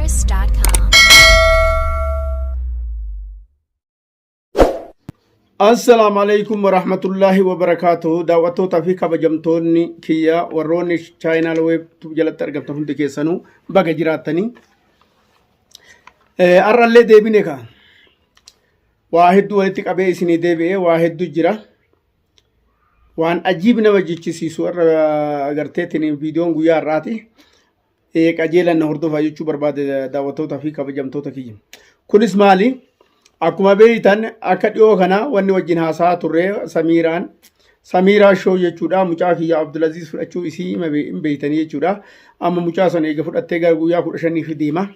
Faris.com. Assalaamu alaikum warahmatullaahi wabarakaatuhu. Daawwattootaa fi kabajamtoonni kiyya warroonni chaayinaal weeb jalatti argamtan hundi keessanuu baga jiraattanii. Har'allee deebine kaa. Waa hedduu walitti qabee isinii deebi'ee waa hedduu jira. Waan ajiib nama jechisiisu irra agarteetiin viidiyoon guyyaa har'aati. Qajeelan na hordofaa jechuu barbaade daawwattootaa fi kabajamtoota kiyya. Kunis maali? Akkuma beektan akka dhiyoo kana wanni wajjin haasa'aa turre Samiiraan Samiiraa shoo jechuudha. Mucaa kiyya Abdulaziz fudhachuu isii hin beektanii jechuudha. Amma mucaa sana eega fudhattee gara guyyaa 15 fi deema.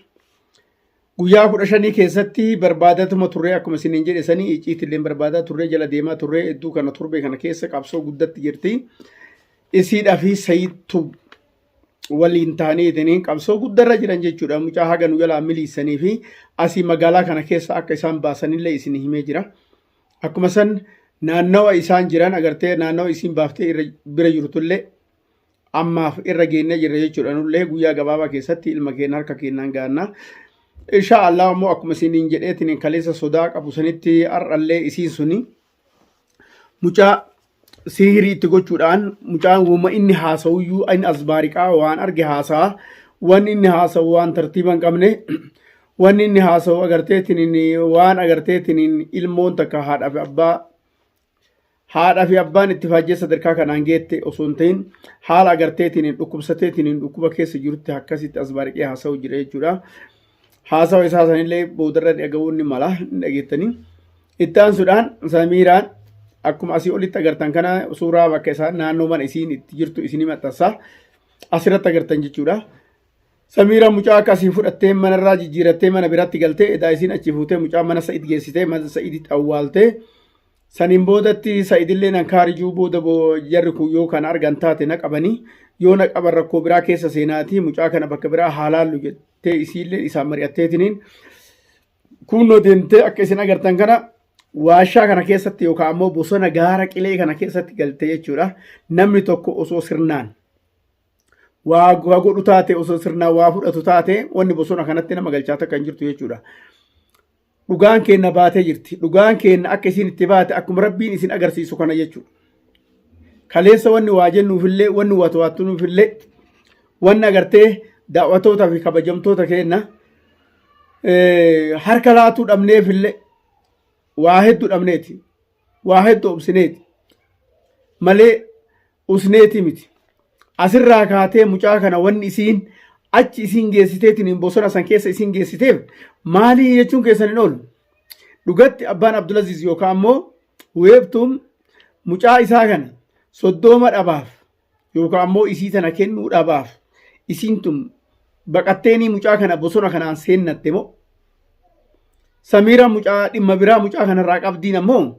Guyyaa 15 keessatti barbaadatuma turree akkuma isiniin jedhe sanii icciitillee barbaadaa turree jala deemaa turree hedduu kana torbee kana keessa qabsoo guddatti jirti. Isiidhaa fi Sayid Tub waliin ta'anii itiniin qabsoo guddarra jiran jechuudha. Mucaa haga nu jalaa miliisanii fi asii magaalaa kana keessa akka isaan baasanillee isin himee jira. Akkuma san naannawa isaan jiran agartee naannawa isiin baaftee irra bira jirtullee ammaaf irra geennee jirra jechuudha. Nullee guyyaa gabaabaa keessatti ilma keenya harka keenyaan gaanna. Inshaa Allah ammoo akkuma isiniin jedheetiin kaleessa sodaa qabu sanitti har'allee isiin suni mucaa sihirii itti gochuudhaan mucaan wama inni haasa'uyyuu inni asbaariqaa waan arge haasa'a. Wanni inni haasa'u waan tartiiba hin qabne wanni inni haasa'u agarteetiin waan agarteetiin ilmoon takka haadhaa fi abbaa Haadha fi abbaan itti faajjee sadarkaa kanaan geette osoo hin ta'in haala agarteetiin dhukkubsateetiin dhukkuba keessa jirutti akkasitti as baariqee haasa'u jira jechuudha. Haasawa isaa sanillee boodarra dhaga'uun ni mala hin dhageettanii. Itti aansuudhaan Samiiraan akkuma asii olitti agartan kana suuraa bakka isaan naannoo mana isiin itti jirtu isinii maxxansa. Asirratti agartan jechuudha. Samiiraan mucaa akka asii fudhattee manarraa jijjiirattee mana biraatti galtee edaa isiin achi fuutee mucaa mana Sa'id geessitee mana Sa'iditti awwaaltee saniin boodatti Sa'idillee nan kaarijuu booda jarri kun yoo kana argan taate na qabanii yoo na qaban rakkoo biraa keessa seenaatii mucaa kana bakka biraa haa laallu jettee isiillee isaan mari'atteetiniin kunnoo deemtee akka isin agartan kana waashaa kana keessatti yookaan ammoo bosona gaara qilee kana keessatti galte jechuudha. Namni tokko osoo sirnaan waa waa godhu taate osoo sirnaan waa fudhatu taate wanni bosona kanatti nama galchaa takka hin jirtu jechuudha. Dhugaan keenna baatee jirti. Dhugaan keenna akka isin itti baate akkuma rabbiin isin agarsiisu kana jechuudha. Kaleessa wanni waa jennuufillee wanni waa to'attunuufillee wanni agartee daawwattoota fi kabajamtoota keenna harka laatuu dhabneefillee waa hedduu dhabneeti. Waa hedduu obsineeti. Malee usneeti miti. Asirraa kaatee mucaa kana wanni isiin achi isiin geessiteetiin bosona san keessa isiin geessiteef maalii jechuun keessan hin oolu. Dhugatti abbaan Abdulaziz yookaan ammoo weebtuun mucaa isaa kana soddooma dhabaaf yookaan ammoo isii tana kennuu dhabaaf isiin tun baqatteenii mucaa kana bosona kanaan seennatte moo Samiira mucaa dhimma biraa mucaa kanarraa qabdiin ammoo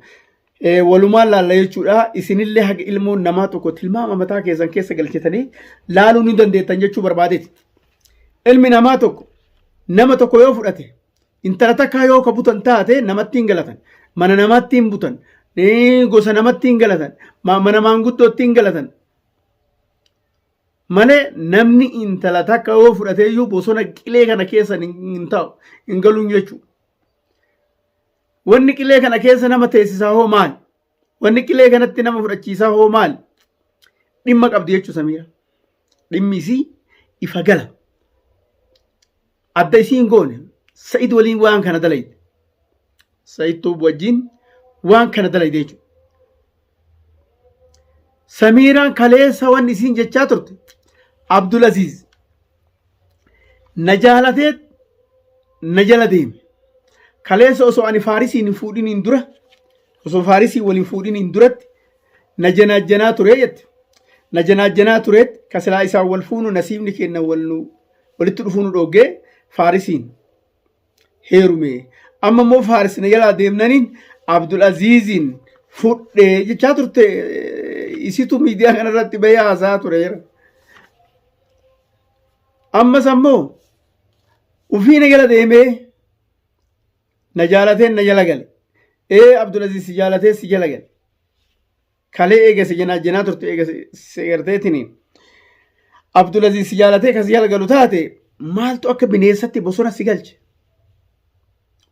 walumaan laalla jechuudha. Isinillee haga ilmoon namaa tokko tilmaama mataa keessan keessa galchitanii laaluu ni dandeettan jechuu barbaadeeti. Ilmi namaa tokko nama tokko yoo fudhate intala takkaa yoo ka butan taate namatti hin galatan. Mana namaatti hin butan. Gosa namatti hin galatan. Mana maanguddootti hin galatan. Malee namni intala takka yoo fudhatee iyyuu bosona qilee kana keessa hin taa'u hin galuun jechuudha. Wanni qilee kana keessa nama teessisaa hoo maali? Wanni qilee kanatti nama fudhachiisaa hoo maali? Dhimma qabdi jechuu Samiira. Dhimmi isii ifa gala. Adda isii hin goone. Sa'id waliin waan kana dalayde. Sa'id Tuub wajjin waan kana dalayde jechuudha. Samiiraan kaleessa wanni isiin jechaa turte Abdulaziz na jaalatee na jala deeme. Kaleessa osoo ani Faarisiin hin fuudhiniin dura osoo Faarisii waliin fuudhiniin duratti na janaajjanaa ture jette. Na janaajjanaa ture ka silaa isaan wal fuunu nasiibni keenya wal nu walitti dhufuu nu dhoggee Faarisiin heerume. Amma immoo Faaris na jalaa deemnaniin Abdul Aziiziin fudhee jechaa turte isitu miidiyaa kanarratti bahee haasaa ture jira. Ammas ammoo ufii na jala deemee na jaalateen na jala gale. Ee Abdulaziz si jaalatee si jala gale. Kalee eega si janaa janaa turte eega si garteetini. Abdulaziz si jaalatee ka si jala galu taate Maaltu akka bineensatti bosona si galche?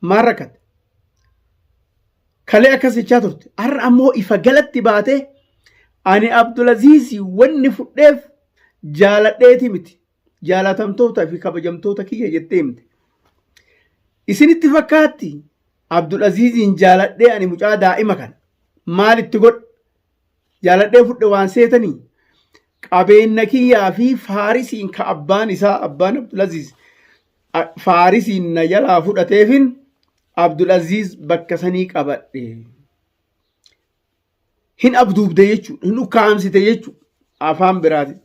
Maal rakkatte? Kalee akkas jechaa turte. Har'a ammoo ifa galatti baatee ani Abdulaziz wanni fudheef jaaladheeti miti. Jaalatamtoota fi kabajamtoota kiyya jettee himte. Isinitti fakkaatti Abdulaziziin jaaladhee ani mucaa daa'ima kana maalitti godha? Jaaladhee fudhe waan seetanii qabeenna kiyyaa fi faarisiin ka abbaan isaa abbaan Abdulaziz faarisiin na jalaa fudhateefin Abdulaziz bakka sanii qabadhe. Hin abduubde jechuudha. Hin ukkaamsite jechuudha. Afaan biraati.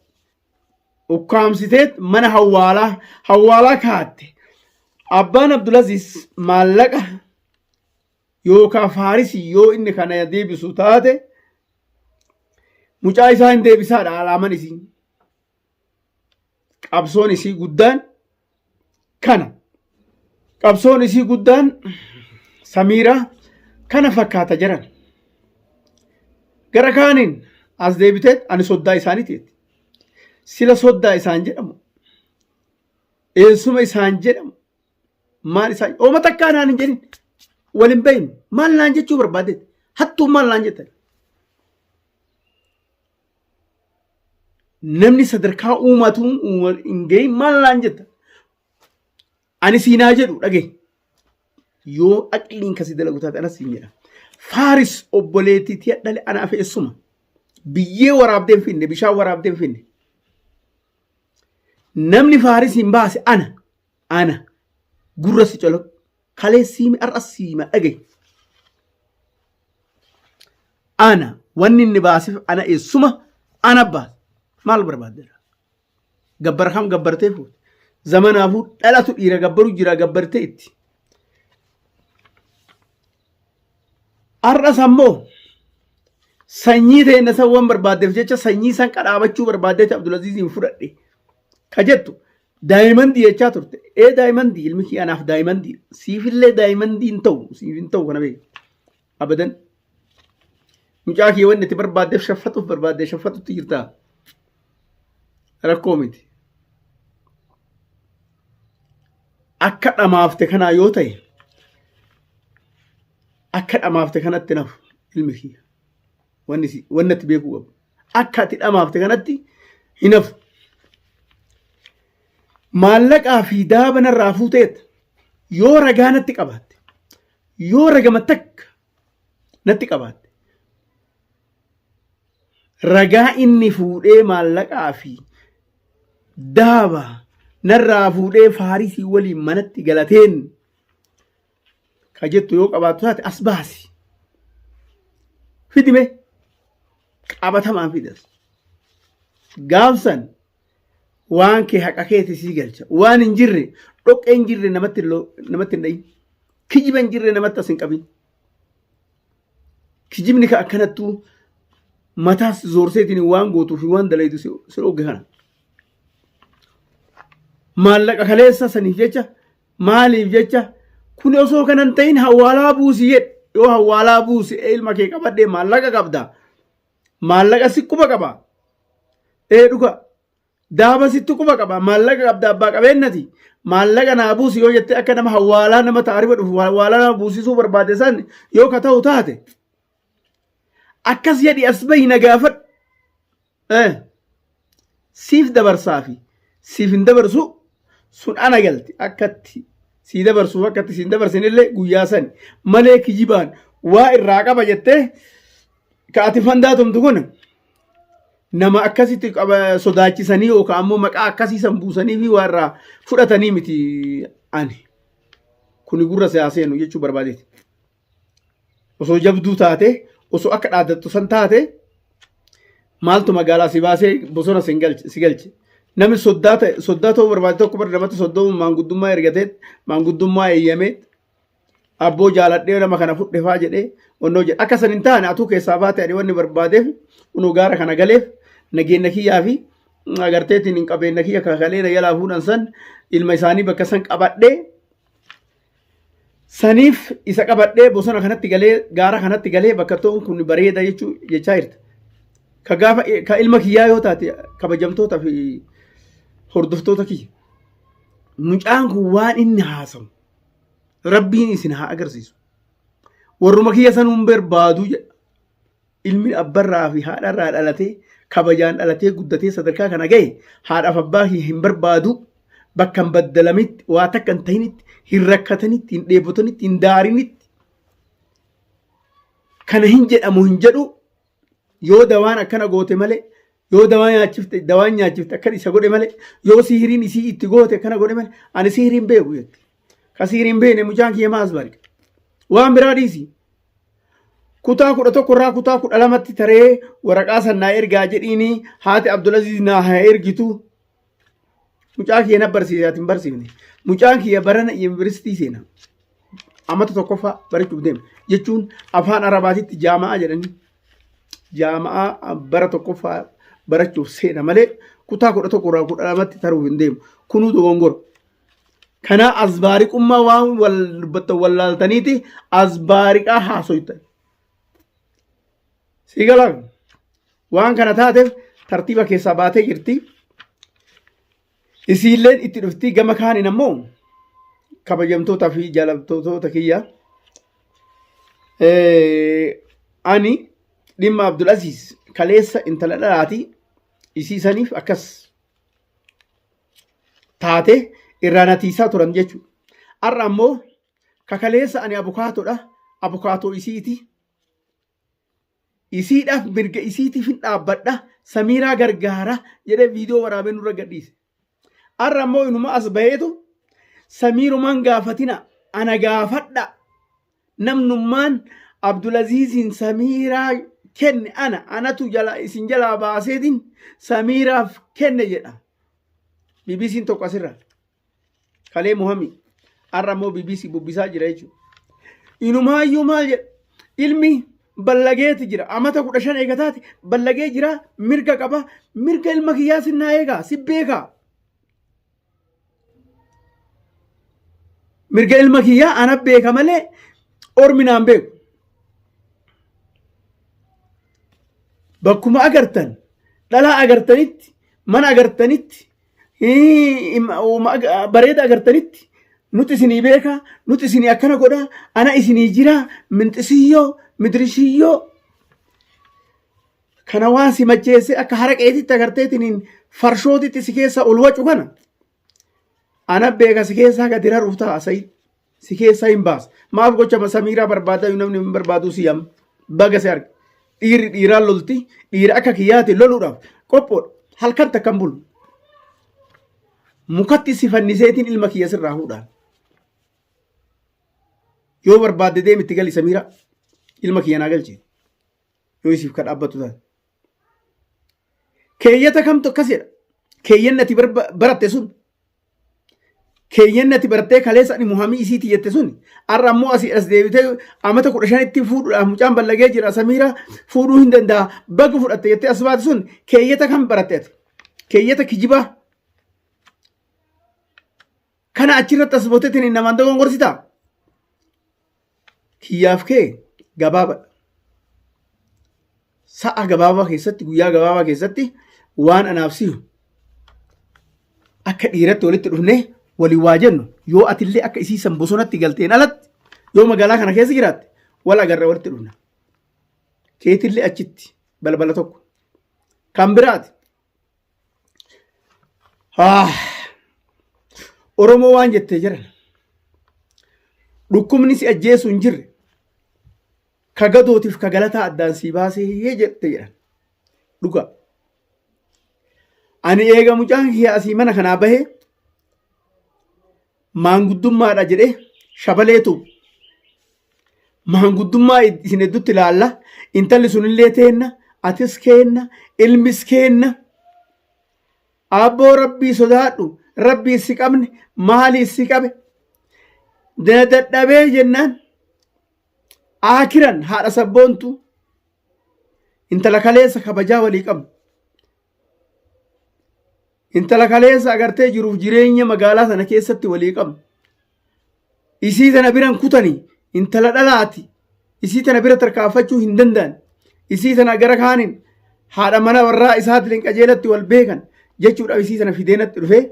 Ukkaamsiteet mana hawwaalaa hawwaalaa kaatte. Abbaan Abdulaziz maallaqa yookaan faarisii yoo inni kana deebisu taate mucaa isaa hin deebisaadha alaaman isii. Qabsoon isii guddaan kana. Qabsoon isii guddaan Samiira kana fakkaata jiran. Gara kaaniin as deebiteet ani soddaa isaaniiti. Sila soddaa isaan jedhamu. Eessuma isaan jedhamu. Maal isaan ooma takkaa naan hin jedhin. Wal hin beeynu. Maal naan jechuu barbaaddeet? Hattuu maal naan jettan? Namni sadarkaa uumatuun uuma hin gahin maal naan jetta? Ani siinaa jedhu dhagahi. Yoo aqliin kasi dalagu taate anas siin jedha. Faaris obboleettii tiya dhale anaaf eessuma. Biyyee waraabdee hin finne, bishaan waraabdee hin finne. Namni Faaris hin baase ana. Ana. Gurra si colo. Kalee siimi har'a siima dhagahi. Ana wanni inni baasef ana eessuma ana baase. Maal barbaaddeera? Gabbara kam gabbartee fuute? Zamanaafuu dhalatu dhiira gabbaru jira gabbartee itti. Har'as ammoo sanyii teenna san waan barbaaddeef jecha sanyii san qadhaabachuu barbaaddeeti Abdulaziiziin fudhadhe. Ka jettu daayimandii jechaa turte. Ee daayimandii ilmi kiyya anaaf daayimandii. Siifillee daayimandii hin ta'u siif hin ta'u kana beeku. Abadan. Mucaa kiyya wanni itti barbaaddeef shaffatuuf barbaaddee shaffatutti jirtaa. Rakkoo miti. Akka dhamaafte kanaa yoo ta'e akka dhamaafte kanatti nafu ilmi kiyya. Wanni si wanni ati beekuu qabu. Akka ati dhamaafte kanatti hin hafu. Maallaqaa fi daaba narraa fuuteet yoo ragaa natti qabaatte yoo ragama takka natti qabaatte ragaa inni fuudhee maallaqaa fi daaba narraa fuudhee faarisii waliin manatti galateen ka jettu yoo qabaattu taate as baasi. Fidime qabatamaan fidas. Gaafsan waan kee haqa keeti sii galcha. Waan hin jirre dhoqqee hin jirre namatti hin dhayin. Kijiba hin jirre namatti as hin qabin. Kijibni ka akkanattuu mataas zoorseetiin waan gootuu fi waan dalaydu si dhogge kana. Maallaqa kaleessa saniif jecha maaliif jecha kun osoo kanan ta'in hawaalaa buusi jedhe yoo hawaalaa buusi ilma kee qabadhee maallaqa qabda maallaqa si quba qaba ee dhuga daaba sitti quba qaba maallaqa qabda abbaa qabeennati maallaqa naa buusi yoo jette akka nama hawaalaa nama taariba dhufu hawaalaa nama buusisuu barbaade san yoo ka ta'u taate akkas jedhi as bahi na gaafadhu Siif dabarsaa fi siif hin dabarsu sun ana galti akkatti sii dabarsuuf akkatti siin dabarsin illee guyyaa sani malee kijibaan waa irraa qaba jettee ka ati fandaa tumtu kun nama akkasitti qaba sodaachisanii yookaan ammoo maqaa akkasii san buusanii fi waa irraa fudhatanii miti ani kuni gurra siyaa seenu jechuu barbaadeeti. Osoo jabduu taate, osoo akka dhaaddattu san taate, maaltu magaalaa si baasee bosona si galche si galche. Namni soddaa ta'e soddaa ta'uu barbaade tokko bara namatti soddoomu maanguddummaa ergatee maanguddummaa eeyyamee abboo jaaladhee nama kana fudhe faa jedhee onnoo jedhe akka san hin taane atuu keessaa baate ani wanni barbaadeef kunoo gaara kana galeef nageenya kiyyaa fi agarteetiin hin qabeenya kiyya kakalee na jalaa fuudhan san ilma isaanii bakka san qabadhee Saniif isa qabadhee bosona kanatti galee gaara kanatti galee bakka ta'uun kun bareeda jechuu jechaa jirta. Ka gaafa ka ilma kiyyaa yoo taate kabajamtoota fi hordoftoota kiyya. Mucaan kun waan inni haasawu rabbiin isin haa agarsiisu. Warruma kiyya sanuun barbaadu jedha. Ilmi abbarraa fi haadharraa dhalatee kabajaan dhalatee guddatee sadarkaa kana gahe haadhaaf abbaa kiyya hin barbaadu. Bakka hin baddalamitti waa takka hin tahinitti hin rakkatanitti hin dheebotanitti hin daarinitti kana hin jedhamu hin jedhu. Yoo dawaan akkana goote malee, yoo dawaa nyaachifte, dawaan nyaachifte akkan isa godhe malee, yoo sihiriin isii itti goote akkana godhe malee, ani sihiriin beeku jetti. Ka sihiriin beekne mucaan kiyya maas bari. Waan biraa dhiisi. Kutaa 11 irraa kutaa 12tti taree waraqaa san naa ergaa jedhiini haati Abdulaziz naa haa ergitu. Mucaa kiyya na barsiise ati hin barsiifne. Mucaan kiyya barana yuunivarsiitii seena. Amata tokkoffaa barachuuf deema. Jechuun afaan Arabaatitti jaama'aa jedhanii. Jaama'aa bara tokkoffaa barachuuf seena malee kutaa 11 irraa 12tti taruuf hin deemu. Kunuu dogongora. Kanaa asbaariqummaa waan wal dubbattan wallaaltaniiti asbaariqaa haasoytan. Sii galaa waan kana taateef tartiiba keessaa baatee jirti. Isiilleen itti dhufti gama kaaniin ammoo kabajamtoota fi jaalattoota kiyya. Ani dhimma Abdulaziz kaleessa intala dhalaati isii saniif akkas taate irraa natiisaa turan jechuudha. Har'a ammoo kakaleessa ani abukaatoodha abukaatoo isiiti. Isiidhaaf mirga isiitiif hin dhaabbadha Samiiraa gargaara jedhee viidiyoo waraabee nurra gadhiise. Har'a ammoo inuma as baheetu Samiirumaan gaafatina ana gaafadha namnummaan Abdulaziiziin Samiiraa kenne ana anatu jala isin jalaa baaseetiin Samiiraaf kenne jedha. BBC'n tokko asirra. Kalee Muhammi har'a immoo BBC bubbisaa jira jechuudha. Inumaayyuu maal jedha ilmi ballageeti jira amata 15 eega taate ballagee jira mirga qaba mirga ilma kiyyaa sinnaa eegaa si beekaa. Mirga ilma kiyyaa ana beeka malee ormi naan beeku. Bakkuma agartan dhalaa agartanitti mana agartanitti bareeda agartanitti nuti isinii beeka nuti isinii akkana godha ana isinii jira minxisiyyoo midrishiyyoo kana waan si macheesse akka haraqeetitti agarteetiniin farshootitti si keessa ol wacu kana ana beeka si keessaa gadi raruuf ta'a sayid si keessaa hin baasa maaf gocha samiiraa barbaada namni hin barbaaduu si yam baga si arge dhiirri dhiiraan lolti dhiira akka kiyyaati loluudhaaf qophoodha halkan takkan bulu mukatti si fanniseetiin ilma kiyya sirraa fuudhaan yoo barbaadde deem itti gali samiira ilma kiyya naa galchi yoo isiif ka dhaabbatu taate. Keeyyata kamtu akkas jedha. Keeyyanni ati baratte sun keeyyanni ati barattee kaleessa ani muhamii isiiti jette sun har'a ammoo asii as deebitee amata 15tti fuudhuudhaaf mucaan ballagee jira Samiira fuudhuu hin danda'a baga fudhatte jettee as baate sun keeyyata kam baratte ati? Keeyyata kijibaa kana achirratti as booteetiin namaan dogongorsitaa? Kiyyaaf kee gabaabadha. Sa'a gabaabaa keessatti guyyaa gabaabaa keessatti waan anaaf sihu akka dhiiratti walitti dhufnee waliin waa jennu yoo atillee akka isii san bosonatti galteen alatti yoo magaalaa kana keessa jiraatte wal agarra walitti dhufna. Keetillee achitti balbala tokko. Kan biraati. Ah, Oromoo waan jettee jiran. Dhukkubni si ajjeesu hin jirre. Ka gadootiif ka galataa addaan sii baasee jette jedhan. Dhugaa. Ani eega mucaan kiyya asii mana kanaa bahee maanguddummaadha jedhee shabaleetu maanguddummaa isin hedduutti ilaalla. Intalli sunillee teenna, atis keenna, ilmis keenna. Abboo rabbii sodaadhu, rabbii si qabne, maalii si qabe. Dadhabee jennaan aakiran haadha sabboontu intala kaleessa kabajaa walii qabnu. Intala kaleessa agartee jiruuf jireenya magaalaa sana keessatti walii qabnu. Isii tana biran kutanii intala dhalaati. Isii tana bira tarkaanfachuu hin danda'an. Isii tana gara kaaniin haadha mana warraa isaatiin qajeelatti wal beekan jechuudhaaf isii tana fideenatti dhufee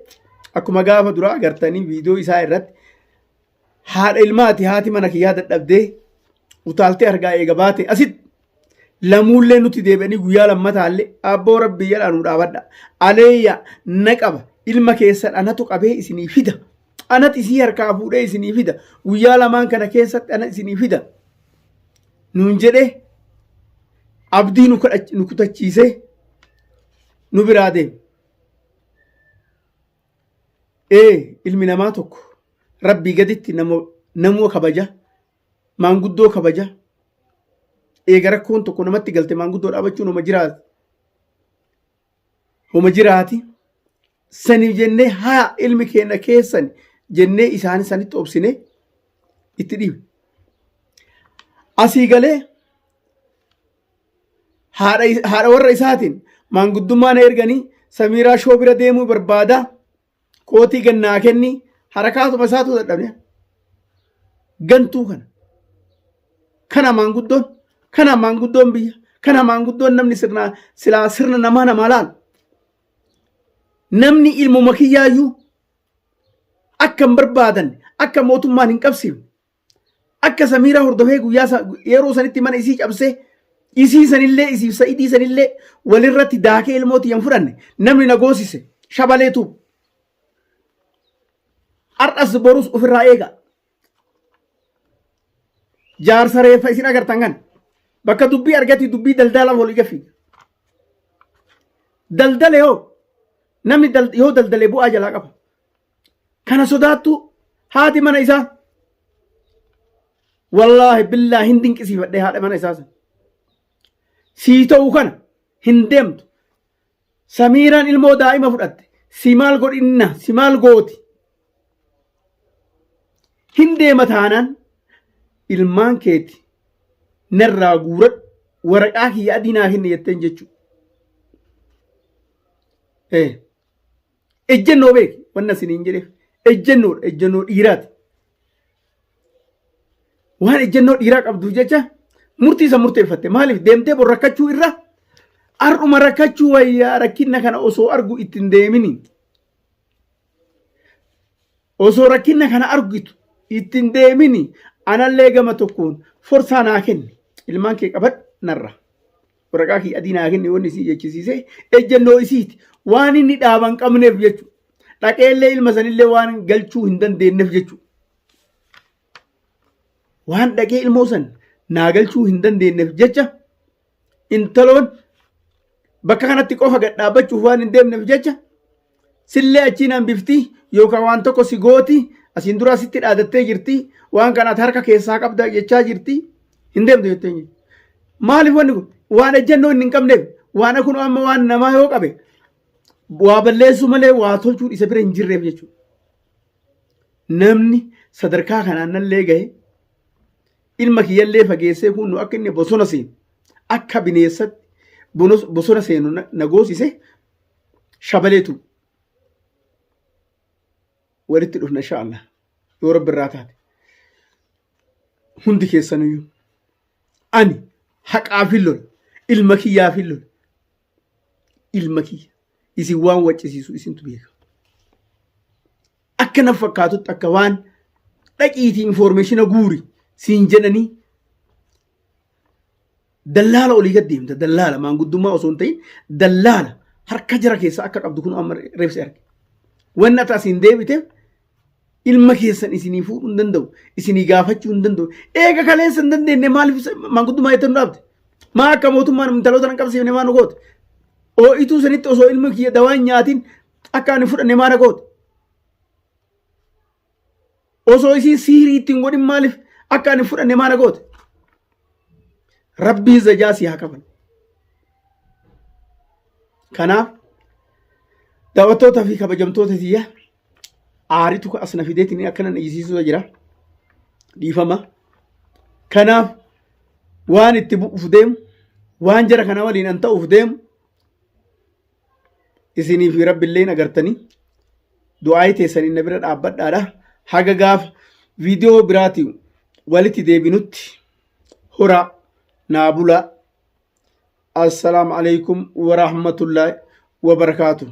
Akkuma gaafa duraa agartanii viidiyoo isaa irratti haadha ilmaati haati mana kiyyaa dadhabdee utaaltee argaa eega baate asitti lamuullee nutti deebi'anii guyyaa lammataallee abboo rabbii jedhaa nu dhaabadha. Aleeyya na qaba ilma keessan anatu qabee isinii fida. Anat isii harkaa fuudhee isinii fida. Guyyaa lamaan kana keessatti ana isinii fida. Nuun jedhee abdii nu kutachiisee nu biraa deeme. Ee ilmi namaa tokko rabbii gaditti nama kabaja maanguddoo kabaja eega rakkoon tokko namatti galte maanguddoo dhaabachuun homa jiraati. Homa jiraati. Saniif jennee haa ilmi keenya keessan jennee isaanii sanitti obsine itti dhiibne. Asii galee haadha warra isaatiin maanguddummaa na erganii Samiiraa shoo bira deemuu barbaada kootii gannaa kenni harakaatuma isaatu dadhabne gantuu kana kana maanguddoon kana maanguddoon biyya kana maanguddoon namni sirna silaa sirna namaa namaa laalu namni ilmuma kiyyaayyuu akka hin barbaadan akka mootummaan hin qabsiifne akka Samiiraa hordofee guyyaa yeroo sanitti mana isii cabsee isii sanillee isiif sa'idii sanillee walirratti daakee ilmoo tiyyan fudhanne namni na goosise shabaleetu har'as borus ofirraa eega. Jaarsa reeffa isin agartan kan bakka dubbii argati dubbii daldalaaf walii gafi. Daldale yoo namni yoo daldale bu'aa jalaa qaba. Kana sodaattu haati mana isaa wallaahi billaa hin dinqisiifadhe haadha mana isaa san. Sii ta'uu kana hin deemtu. Samiiraan ilmoo daa'ima fudhatte. Si maal godhinna si maal gooti. Hin deema taanaan ilmaan keeti narraa guuradhu waraqaa kiyya adii naa kenni jetteen jechuudha. Ejjennoo beeki wanna isiniin jedheef ejjennoodha ejjennoo dhiiraati. Waan ejjennoo dhiiraa qabduuf jecha murtii isa murteeffatte maaliif deemtee bor rakkachuu irra har'uma rakkachuu wayyaa rakkinna kana osoo argu ittiin deemini. Osoo rakkinna kana argitu ittiin deemini anallee gama tokkoon forsaa naa kenni ilmaan kee qabadhu narra. Waraqaa kiyya adii naa kenni wanni isii jechisiise ejjennoo isiiti. Waan inni dhaaba hin qabneef jechuudha. Dhaqeellee ilma sanillee waan galchuu hin dandeenyeef jechuudha. Waan dhaqee ilmoo san naa galchuu hin dandeenyeef jecha intaloon bakka kanatti qofa gad dhaabbachuuf waan hin deemneef jecha sillee achiin hambifti yookaan waan tokko si gooti asiin duraa sitti dhaadattee jirti waan kana ati harka keessaa qabda jechaa jirti hin deemtu jettee jirti. Maaliif wanni kun waan ejjennoo inni hin qabneef waan kun amma waan namaa yoo qabe waa balleessuu malee waa tolchuun isa bira hin jirreef jechuudha. Namni sadarkaa kanaan nallee gahe ilma kiyyallee fageessee kun akka inni bosona seenu akka bineessatti bosona seenu na goosise shabaleetu walitti dhufna insha Allah yoo rabbi irraa taate hundi keessaniyyuu ani haqaafin lola ilma kiyyaafin lola ilma kiyya isin waan waccisiisu isintu beeka akka na fakkaatutti akka waan dhaqiitii infoormeeshina guuri siin jedhanii Dallaala olii gad deemta dallaala maanguddummaa osoo hin ta'in dallaala harka jara keessaa akka qabdu kun amma reebsi arge. Wanni ati asiin deebiteef ilma keessan isinii fuudhuu hin danda'u isinii gaafachuu hin danda'u eega kaleessa hin dandeenye maaliif maanguddummaa jettan nu dhaabde maa akka mootummaan intaloota hin qabsiifne maa nu goote oo'ituu sanitti osoo ilmi kiyya dawaa hin nyaatin akka ani fudhanne maa na goote Osoo isiin siirii ittiin godhin maaliif akka ani fudhanne maana goote? Rabbiin zajaa si haa kafalu. Kanaaf daawwattoota fi kabajamtoota tiyya aaritu as na fideetiin akkana na iyyisiisuu jira. Dhiifama. Kanaaf waan itti bu'uuf deemu waan jara kana waliin an ta'uuf deemu isinii fi rabbilleen agartanii du'aayii teessanii na bira dhaabbadhaadha. Haga gaafa viidiyoo biraatiin walitti deebinutti horaa naa bulaa. Assalaamu alaikum warahmatullaahi wabarakaatuh.